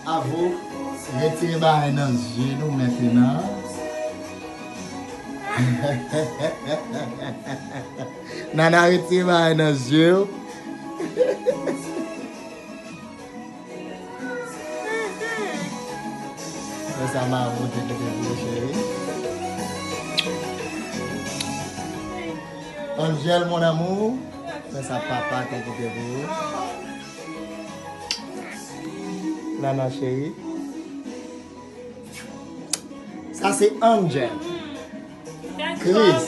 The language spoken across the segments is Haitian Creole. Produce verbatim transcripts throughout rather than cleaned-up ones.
Avou, retire bagay nan zye nou mentenan. Nana, retire bagay nan zye w. Fè sa m a monte kote pou cheri. Angel, mon amour. Fè sa papa te kite pou ou. Nana cheri. Sa se Angel. Chris.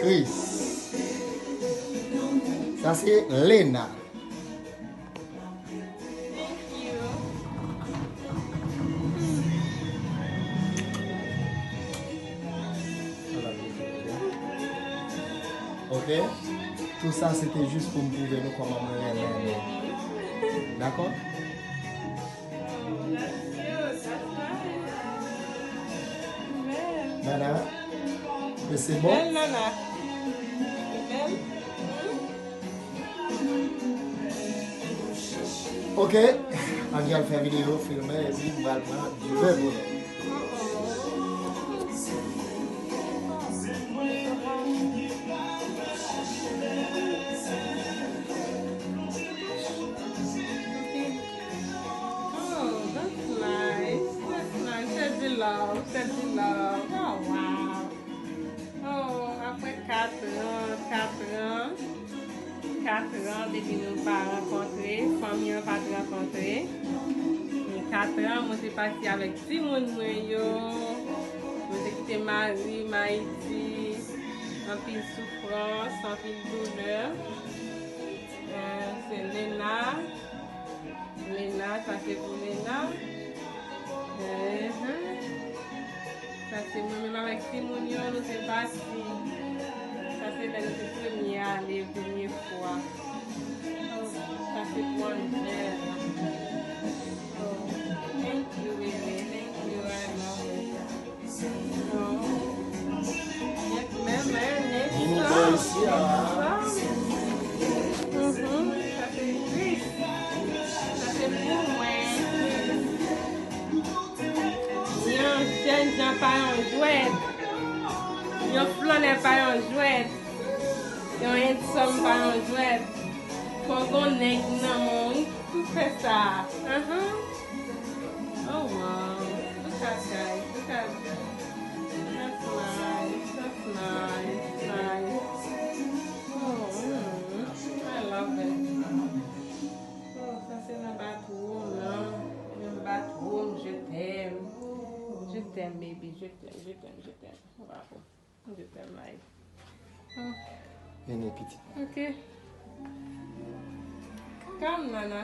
Chris. Sa se Lena. Ok? Tout sa se te jis pou m pwouve nou kòman mwen renmen nou. Dakò? Nana, ke se bon? Bèl, Nana. Bèl. Ok, Angel fè videyo, filme, epi m pral pran diven pou nou. Oh, that's nice. That's nice. Sèt di love. Sèt di love. Oh, wow. Oh, apre kat an, kat an, kat an depi nou pa rankontre, fanmi an pa t rankontre. E kat an, mwen te pati avèk timoun mwen yo. Mwen te kite mari m Ayiti. Anpil soufrans, anpil doulè. Eh, se Lena. Lena, sa se pou Lena. Ehe. Sa se mwen menm avèk timoun yo, nou te pati. Sa se lè nou te premye ale, premye fwa. Sa se pou Angel. Oh, thank you, baby. Thank you. I love it. Yes, ma'am, ma'am. Thank you, sir. Mhm. Sa se Chris. Sa se pou mwen. Yon jènjan pa yon jwèt. Yon flannè pa yon jwèt. Yon handsome pa yon jwèt. Fò gon nèg nan men w, wi, pou fè sa. Ahan. Oh, wow. Look at, guys. Look at, that's nice. That's nice. Nice. Oh, mm, I love it. Oh, sa se nan bathroom nan. Nan bathroom, je t'aime. Je t'aime, baby. Je t'aime, je t'aime, je t'aime. Wow. Je t'aime, life. Oh. Vini, pitit. Ok. Calm, Nana.